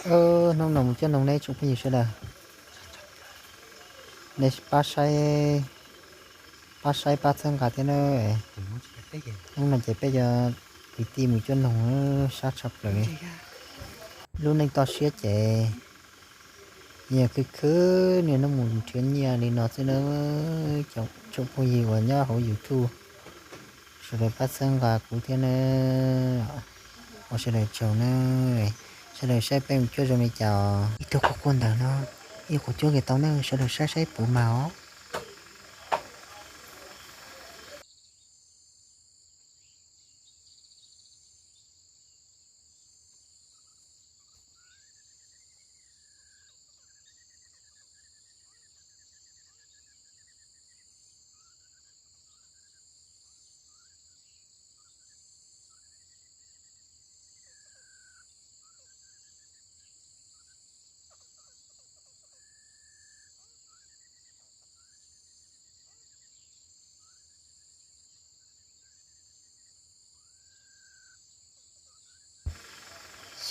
Hnub no mus cuab noog ne tsoom phooj ywg sawv daws, nej pab saib, pab saib pab txhawb nqa thiab na. Hnub no ces peb cov kwv tij mus cuab noog sab tshaj plaws li. Lub neej toj siab ces yog khwv khwv niaj hnub mus nrhiav nyiaj li no xwb na. Tsoom phooj ywg uas nyob hauv YouTube, sawv daws pab txhawb nqa kuv thiab na. Ua sawv daws tsaug na. Sawv daws saib peb mus cuab zoo li cas os. Ib tug quaj quaj ntawm no, ib qho cuab kiag tau na, sawv daws saib saib puas mag os.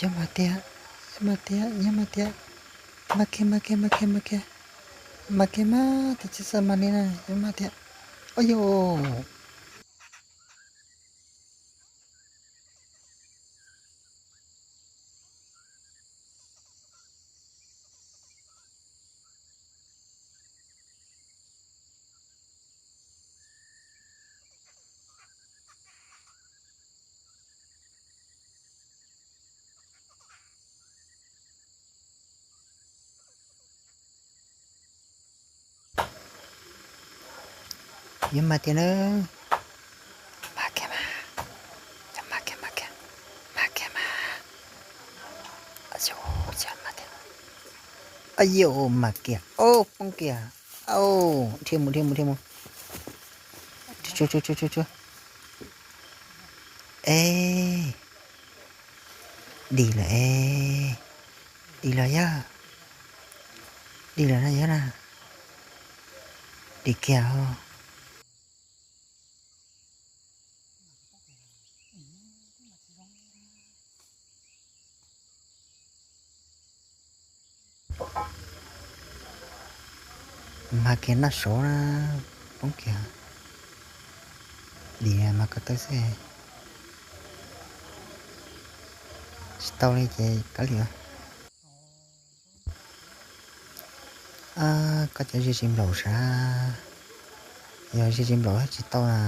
Yog mas tiag, yog mas tiag, yog mas tiag. Mag kiag, mag kiag, mag kiag, mag kiag. Mag kiag mas, tus txiv xav mag li na, yog mas tiag. Ua yog. Yog mas tiag na. Mag kiag mas. Yog mag kiag, mag kiag. Mag kiag mas. Yog mag tiag. Au yau, mag kiag. Au, poob kiag. Au, dhia mus, dhia mus, dhia mus. Tsuag, tsuag, tsuag, tsuag. Es, dim lawm es. Dim lawm yog. Dim lawm na yog na. Dim kiag os. Mag kiag noj sov na, poob kiag. Dim mas ko taw xwb. Tsis tau li ces kav liam. Koj cov zis tsis nplaum sav, yog zis tsis nplaum tsis tau na.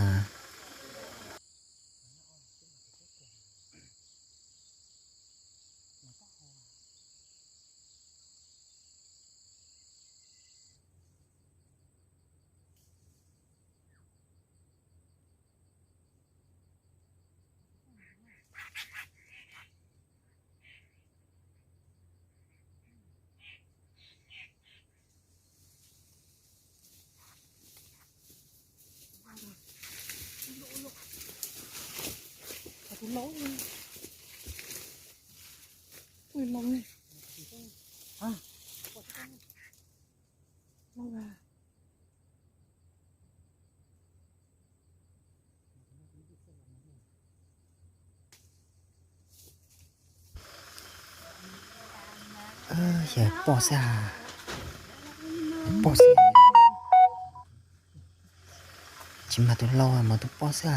Yog poj xwb, poj xwb. Tsis mag tus lau, mag tus poj xwb a.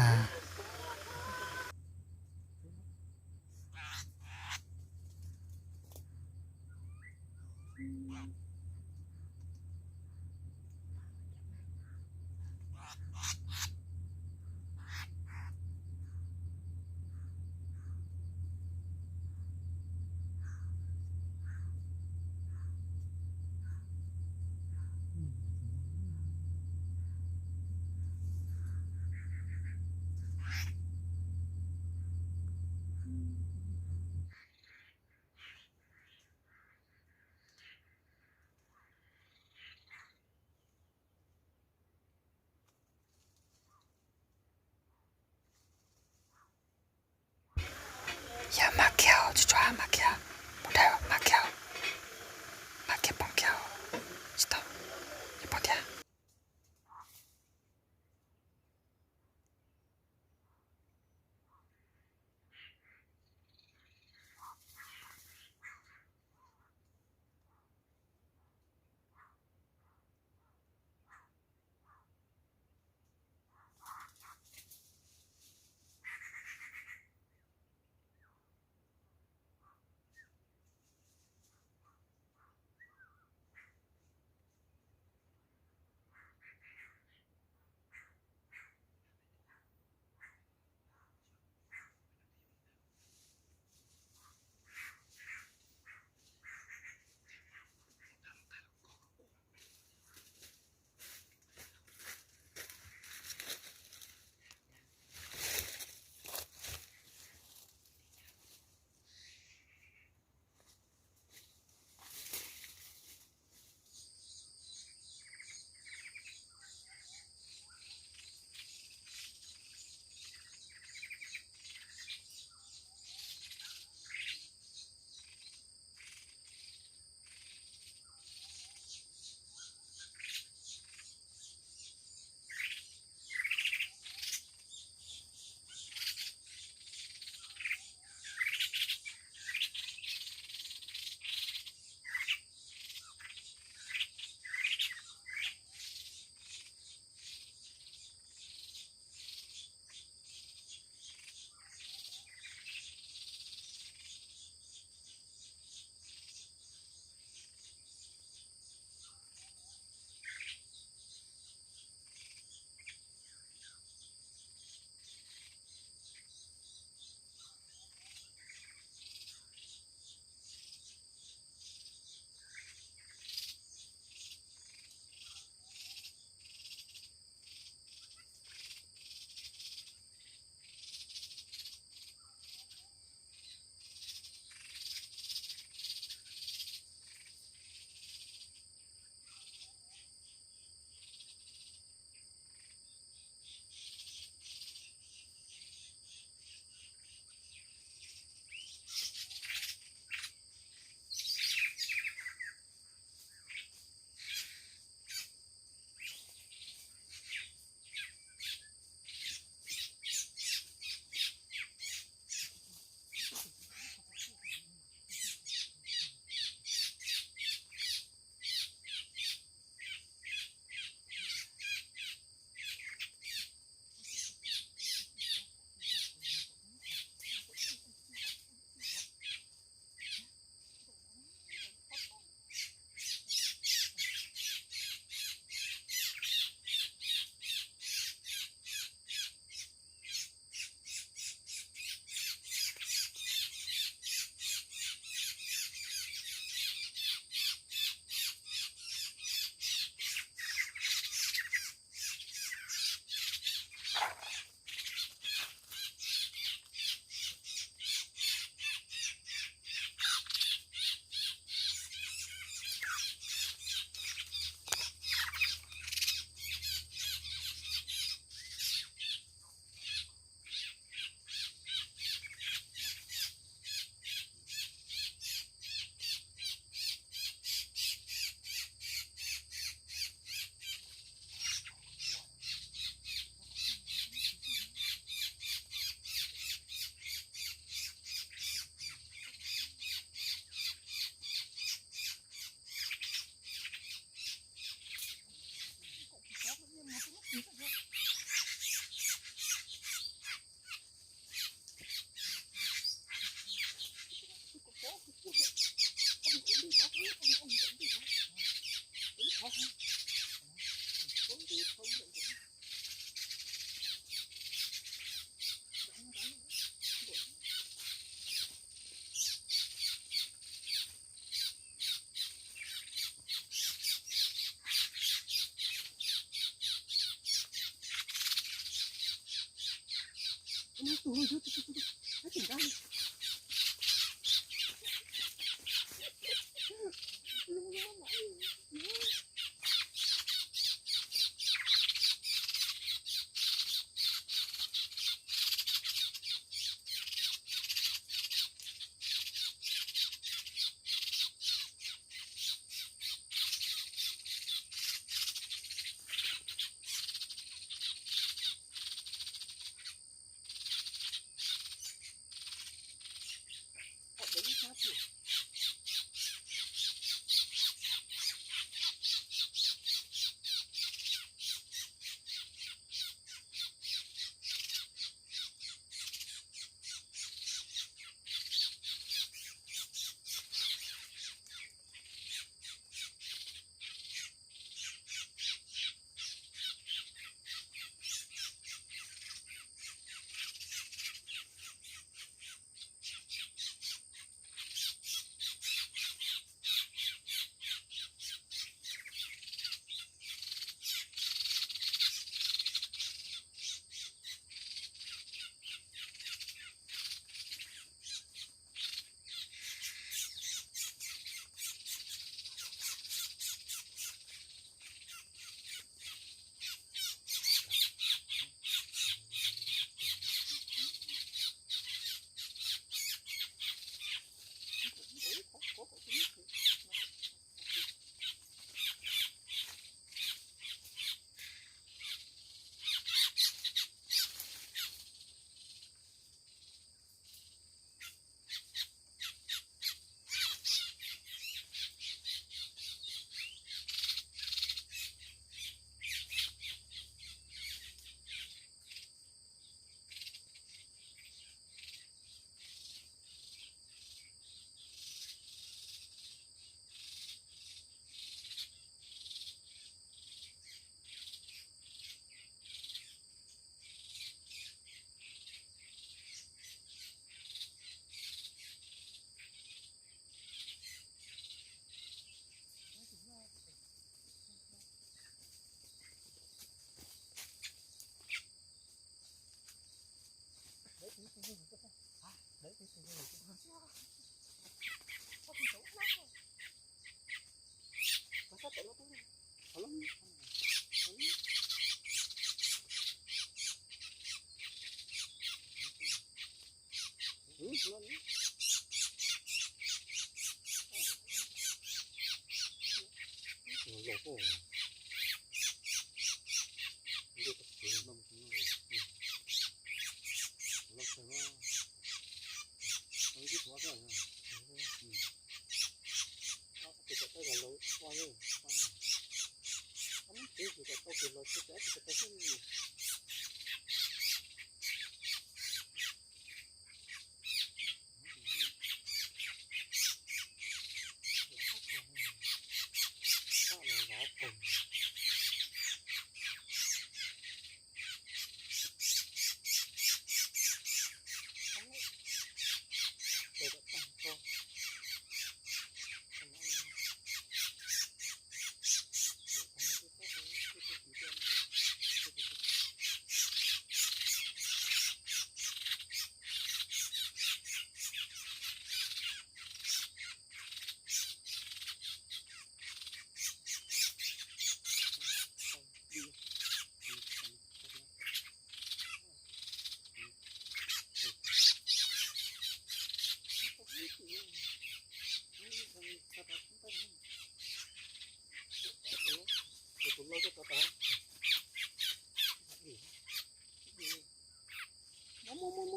Muab, muab, muab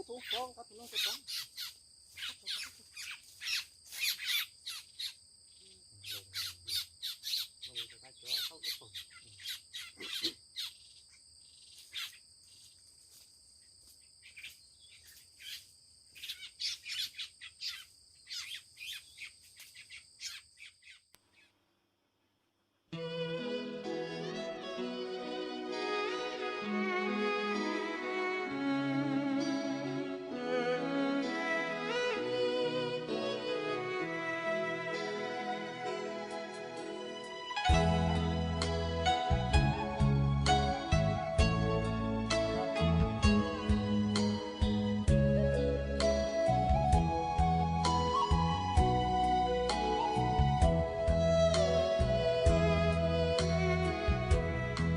tus ko, nqa tus no rau tod.